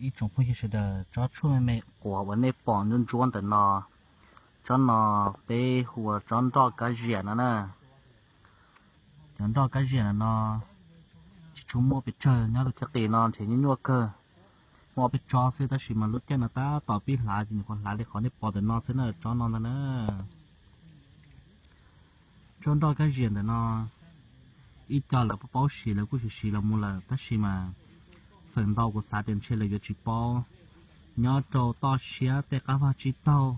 Ib tsoom phooj ywg sawv daws, tsob tshuaj me me quav uas nej pom ntsuab ntsuab ntawm no, tsob no peb hu ua tsob nroj kab ziam no na. Cov nroj kab ziam ntawm no tsis tshua muaj pes tsawg, nyob rau cov qis no ntshe nyuaj nyuaj kawg, muaj ob peb tsob xwb, tab sis mas lub caij no tab tom pib hlav ces nyuam qhuav hlav li qhov nej pom ntawm no xwb na, tsob no ntag na. Tsob nroj kab ziam ntawm no ib co lawv paub paub siv lawv kuj siv siv los mus lawm, tab sis mas feem ntau kuv xav tias ntshe lawv yuav tsis paub. Nyob rau toj siab tej qab vaj tsib taug,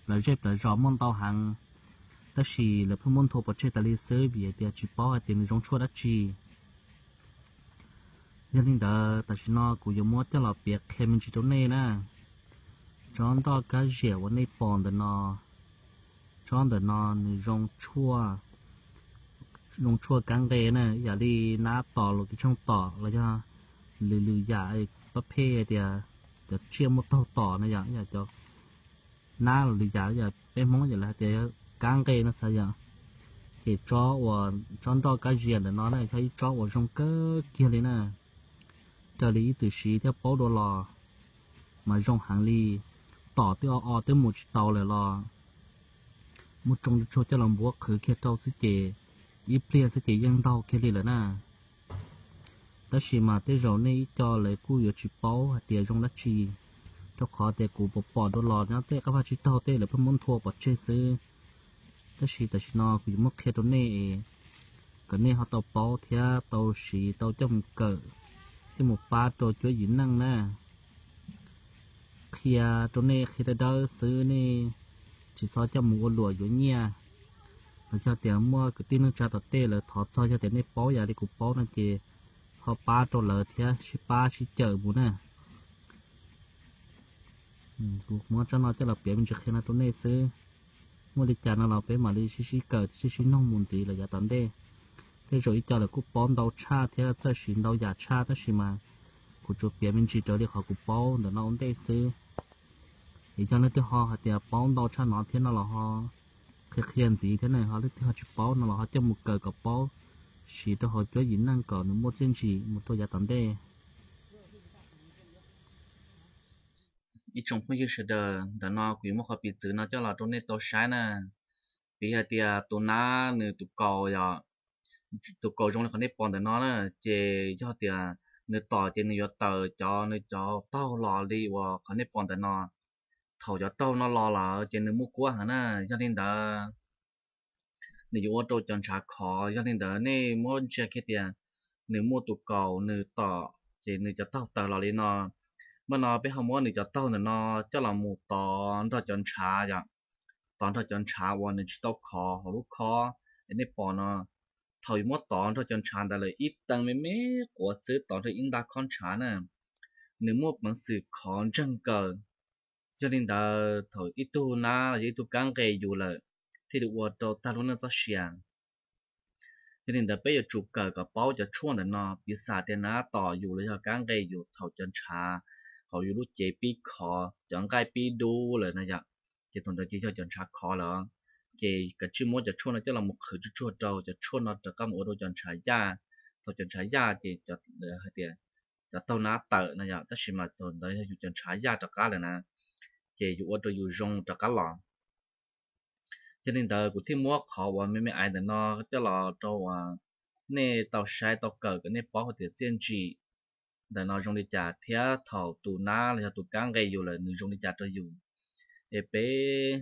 plawv zej plawv zos muaj ntau heev, tab sis lawv pheej muab nthua pov tseg tas li xwb vim hais tias tsis paub hais tias nws zoo tshuaj dab tsi. Yog li ntawd tam sim no kuv yuav muab coj los piav qhia me ntsis rau nej na. Tsob nroj kab ziam uas nej pom ntawm no, tsob ntawm no nws zoo tshuaj, zoo tshuaj kab nqe na, yam li nab tom los, kis tshooj tom los yog lwm lwm yam, pab pheej hais tias cov tsiaj muaj taug tom no yom, yam cov nab los lwm yam, yam peb Hmoob yam li hais tias kab nqe no xav yom. Ces tsob uas tsob nroj kab ziam ntawm no na yog ib tsob uas zoo kawg kiag li na. Raws li ib txwm siv thiab paub dua los mas zoo heev li. Tom twb o o twb mus tsis tau lawm los muab tsoo tsuag tsuag coj los npuab qhwv kiag rau xwb ces ib pliag xwb ces yeej ntaug kiag li lawm na. Tab sis mas tej zaum nej ib co lawv kuj yuav tsis paub hais tias zoo dab tsi, rau qhov tias kuv pom pom dua los nyob tej qab vaj tsib taug tej lawv pheej muab nthua pov tseg xwb. Tab sis tam sim no kuv yuav muab qhia rau nej es kom nej ho tau paub thiab tau siv tau coj mus kawm, coj mus pab rau cuab yim neej na. Qhia rau nej qhia dawb dawb xwb, nej tsis txhob coj mus ua luam yuav nyiaj. Los yog tias muaj kwv tij neej tsa tom tej lawv thov txog, yog tias nej paub yam li kuv paub no ces ho pab rau lawv thiab sib pab sib cawm mus na. Kuv muab tsob no coj los piav me ntsis qhia no rau nej xwb. Muaj li cas no los peb mam li sib sib kawm thiab sib sib nug mus ntxiv lawm yav tom ntej. Tej zaum ib co lawv kuj paub ntau tshaj thiab txawj siv ntau yam tshaj, tab sis mas kuv tsuas piav me ntsis raws li qhov kuv paub ntawm no ua ntej xwb. Es yog leej twg ho hais tias paub ntau tshaj no thiab no los ho qhia qhia ntxiv thiab ne, ho leej twg ho tsis paub no los ho coj mus kawm kom paub, siv rau hauv cuab yim neej kom nws muaj txiaj ntsig mus rau yav tom ntej. Ib tsoom phooj ywg sawv daws, ntawm no kuv yuav muab qhov piv txwv no coj los rau nej tau saib na. Piv hais tias tus nab nws tus kaus yom, tus kaus zoo li qhov nej pom ntawm no na, ces yog tias nws tom ces nws yuav tawm cov nws cov taug los li uas qhov nej pom ntawm no. Thaum cov taug no los lawm ces nws muaj kuab heev na, yog li ntawd nws yuav ua rau cov ntshav khov. Yog li ntawd nej muab ntsia kiag tias nws muaj tus kaus nws tom ces nws cov taug tawm los li no. Mas no peb ho muab nws cov taug ntawm no coj los mus tov nrog cov ntshav yom, tov nrog cov ntshav uas nws tsis tau khov hauv lub khob. Es nej pom no, thaum yuav muab tov nrog cov ntshav ntawd lawm ib tee me me quav xwb tov nrog ib nta khob ntshav na, nws muaj peev xwm khov ntseeg kawg. Yog li ntawd thaum ib tug nab los yog ib tug kab nqe yus lawm thiaj li ua rau tag lub neej txoj sia. Yog li ntawd peb yuav tsum kawm kom paub cov tshuaj ntawm no, piv xam tias nab tom yus los yog kab nqe yus thaum cov ntshav hauv yus lub cev pib khov, cov nqaij pib dub lawm na yom, ces thaum ntawd ces yog cov ntshav khov lawm. Ces kav tsij muab cov tshuaj no coj los mus qhwv tsuag tsuag rau cov tshuaj no rov qab mus ua rau cov ntshav yaj. Thaum cov ntshav yaj ces hais tias cov taug nab tawm no yom, tab sis mas thaum ntawd yog yus cov ntshav yaj rov qab lawm na, ces yus ua rau yus zoo rov qab los. Yog li ntawd kuv thiaj muab qhov uas me me aiv ntawm no coj los rau uas nej tau saib tau kawm kom nej paub hais tias txiaj ntsim ntawm no zoo li cas thiab thaum tus nab los yog tus kab nqe yus lawm nws zoo li cas rau yus. Es peb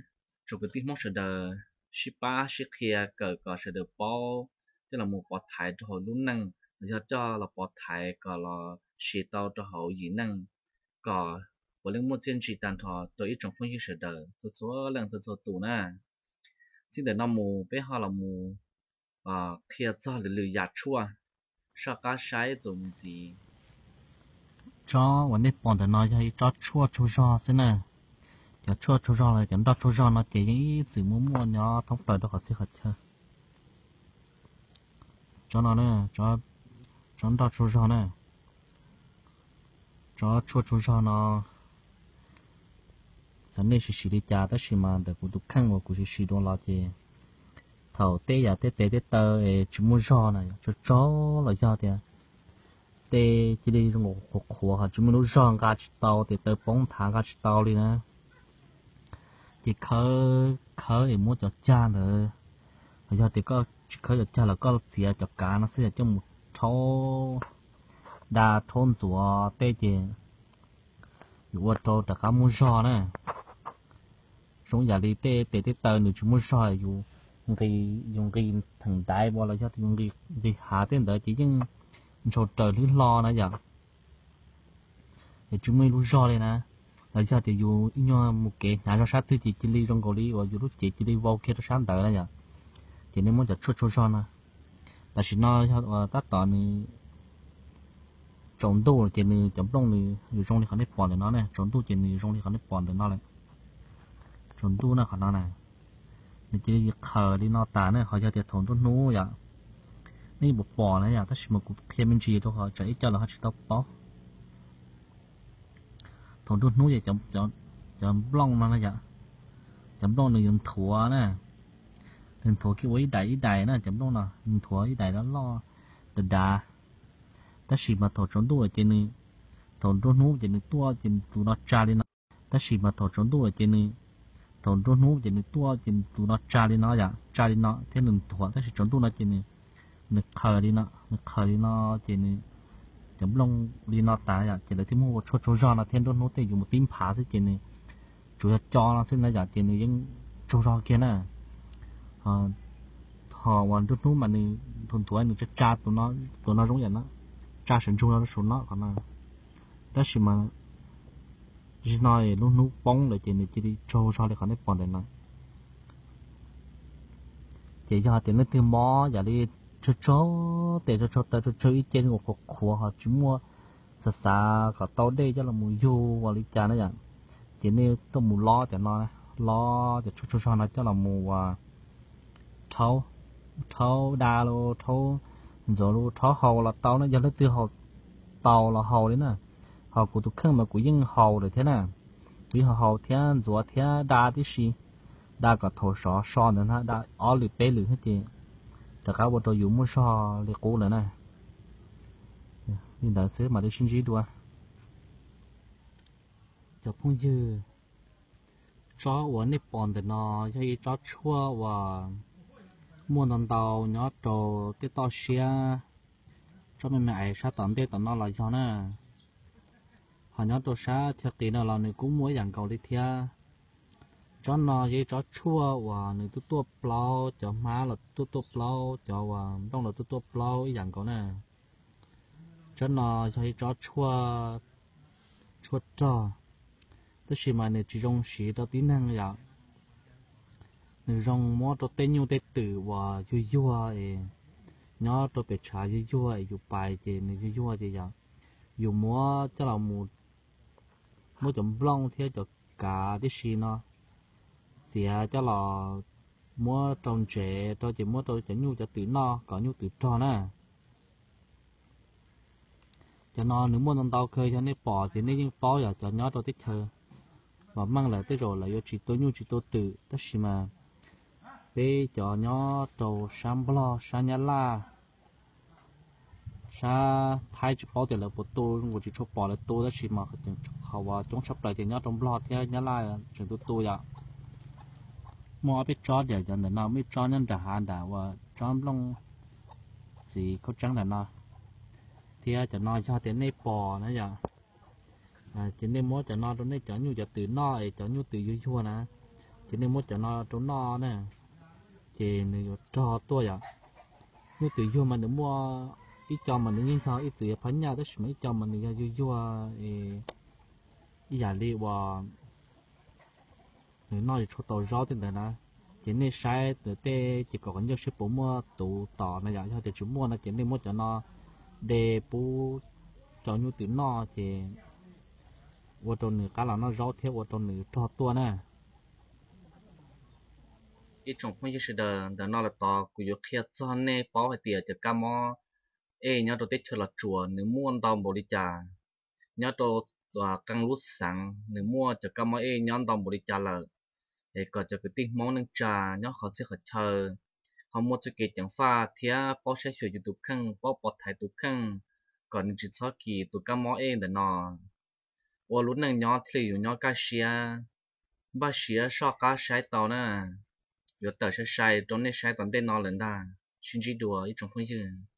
tsoom kwv tij Hmoob sawv daws sib pab sib qhia kawm kom sawv daws paub, coj los mus pov thaiv rau hauv lub neej los yog coj los pov thaiv kom los siv tau rau hauv yim neej, kom puav leej muaj txiaj ntsig tag nrho rau ib tsoom phooj ywg sawv daws txhua txhua leej txhua txhua tus na. Txij ntawm no mus peb ho los mus qhia txog lwm lwm yam tshuaj, soj qab saib txuas mus ntxiv. Tsob uas nej pom ntawm no yog ib tsob tshuaj tsaug zog xwb na. Cov tshuaj tsaug zog los cov nroj tsaug zog no ces yeej ib txwm muaj muaj nyob thoob plaws rau qhov txhia qhov chaw. Tsob no, tsob nroj tsaug zog na, tsob tshuaj tsaug zog no, xyov nej siv siv li cas tab sis mas ntawm kuv tus kheej uas kuv siv siv dua los ces thaum tej yam tej tes tej taw es tsis muaj zog na, tsaug tsaug los yog tias tej cia li zoo qhuav qhuav ho tsis muaj lub zog nqa tsis tau, tes taw poob nthav nqa tsis tau li na. Ces khawb khawb es muab cov cag ntawd, yog tias koj tsis khawb cov cag los koj txiav cov kav no xwb yog coj mus rhaub da rhaub ntxuav tej ces yuav ua rau rov qab muaj zog na. Zoo yam li tej tes tej taw nws tsis muaj zog, yus nqis theem ntaiv ua los yog yus nqis hav tej ntawd ces yeej ntshaus raws hlwb hlo na yom. Es tsis muaj ib lub zog li na. Los yog tias yus ib nyuag mus kev hnyav zog sab twg ces cia li zoo nkaus li uas yus lub cev cia li vau kiag rau sab ntawd na yom. Ces nej muab cov tshuaj tsaug zog no, tam sim no yog tab tom nws tsaus ntuj ces nws cov nplooj nws yuav zoo li qhov nej pom ntawm no ne, tsaus ntuj ces nws yuav zoo li qhov nej pom ntawm no lawm. Tsaus ntuj na qhov no na, nws cia li qhaws li no tas ne, ho yog tias thaum nruab hnub yom, nej yeej pom pom na yom, tab sis mas kuv qhia me ntsis rau qhov tsam ib co lawv ho tsis tau paub. Thaum nruab hnub ces cov nplooj no na yom, cov nplooj nws yuav nthuav na, nws nthuav kiag ua ib daim ib daim na, cov nplooj no nws nthuav ib daim loj loj dav dav. Tab sis mas thaum tsaus ntuj ces nws, thaum nruab hnub ces nws tuaj ces tus no tsa li no, tab sis mas thaum tsaus ntuj ces nws, thaum nruab hnub ces nws tuaj ces tus no tsa li no yom, tsa li no thiab nws nthuav, tab sis tsaus ntuj no ces nws, nws qhaws li no, nws qhaws li no ces nws, cov nplooj li no tas yom, ces lawv thiaj muab ua tshuaj tsaug zog no thiab nruab hnub tej yus mus tib nphav xwb ces nws tsuas yog co no xwb na yom, ces nws yeej tsaug zog kiag na. Ho uas nruab hnub mas nws nthuav nthuav nws tsa tsa tus no, tus no zoo yam no, tsa saum ntsug no rau saum no qhov no. Tab sis mas zaum no lub hnub poob lawm ces nws cia li tsaug zog li qhov nej pom ntawm no. Ces yog tias leej twg mob yam li tsawg tsawg tes tsawg tsawg taw tsawg tsawg ib ce zoo qhuav qhuav ho tsis muaj, xav xav kom tau dej coj los mus yug ua li cas na yom, ces nej tuaj mus lob cov no, lob cov tshuaj tsaug zog no coj los mus ua rhaub, rhaub da los rhaub ntxuav los rhaub haus los tau na, yog leej twg haus tau los haus li na. Ho kuv tus kheej mas kuv yeej haus lawm thiab na, kuv yeej haus haus thiab ntxuav thiab da tib si, da kom thaum sov so ntawd na da ob lwm peb lwm thiab ces rov qab ua rau yus muaj zog li qub lawm na. Li ntawd xwb mam li sib ntsib dua. Cov phooj ywg, tsob uas nej pom ntawm no yog ib tsob tshuaj uas muaj ntau ntau nyob rau tej toj siab, tsob me me ais sab tom ntej tom no los yog na, ho nyob rau sab chaw qis no los nws kuj muaj ib yam nkaus li thiab. Tsob no yog ib tsob tshuaj uas nws tuaj tuaj plaub, cov hmab los tuaj tuaj plaub, cov uas nplooj los tuaj tuaj plaub ib yam nkaus na. Tsob no yog ib tsob tshuaj, tshuaj rog, tab sis mas nws tsis zoo siv rau tib neeg yom. Nws zoo muab rau tej nyuj tej twm uas yuag yuag es nyob rau pem tshav yuag yuag es yus pais ces nws yuag yuag ces yog yus muab coj los mus, muab cov nplooj thiab cov kav tib si no txiav coj los muab rau ntsev rau ces muab rau cov nyuj cov twm noj kom nyuj twm rog na. Cov no nws muaj ntau ntau kawg, yog nej pom ces nej yeej paub yog cov nyob rau teb chaws vam meej lawm tej zaum lawv yuav tsis tua nyuj tsis tua twm, tab sis mas peb cov nyob rau sab Nplog sab Nyab Laj, sab Thaib tsis paub tias lawv puas tu, kuv tsis tshua pom lawv tu, tab sis mas qhov uas coob tshaj plaws ces nyob rau Nplog thiab Nyab Laj tseem tu tu yom. Muaj ob peb tsob diam cov ntawm no, muaj ib tsob nyob nram hav nram uas tsob nplooj txiv khaub tseeb ntawm no, thiab cov no yog tias nej pom na yom, ces nej muab cov no rau nej cov nyuj cov twm noj es cov nyuj twm yuag yuag na, ces nej muab cov no rau noj na, ces nws yuav rog tuaj yom. Nyuj twm yuag mas nws muaj ib co mas nws yeej yog ib txwm yog phab nyaj, tab sis mas ib co mas nws yog yuag yuag ib yam li uas nws noj yuav tshuaj tau zaub tej ntawd na. Ces nej saib ntawm tej ces kom qhov ncauj seb puas muaj tus tom no yom, yog tias tsis muaj no ces nej muab cov no de pub rau nyuj twm noj ces ua rau nws qab los noj zaub thiab ua rau nws rog tuaj na. Ib tsoom phooj ywg sawv daws, ntawm no los tod kuv yuav qhia txog nej paub hais tias cov kab mob ej nyob rau teb chaws Los Tsuas nws muaj ntau npaum li cas. Nyob rau qee lub xeev nws muaj cov kab mob ej nyob ntau npaum li cas lawm, es kom cov kwv tij Hmoob neej tsa nyob qhov txhia qhov chaw ho muaj txoj kev ceev faj thiab paub saib xyuas yus tus kheej, paub pov thaiv tus kheej, kom nws tsis txhob kis tus kab mob ej ntawm no. Ua lub neej nyob thiaj li yuav nyob kaj siab, npaj siab soj qab saib tau na. Yuav tawm sai sai rau nej saib tom ntej no lawm ntag. Sib ntsib dua ib tsoom phooj ywg.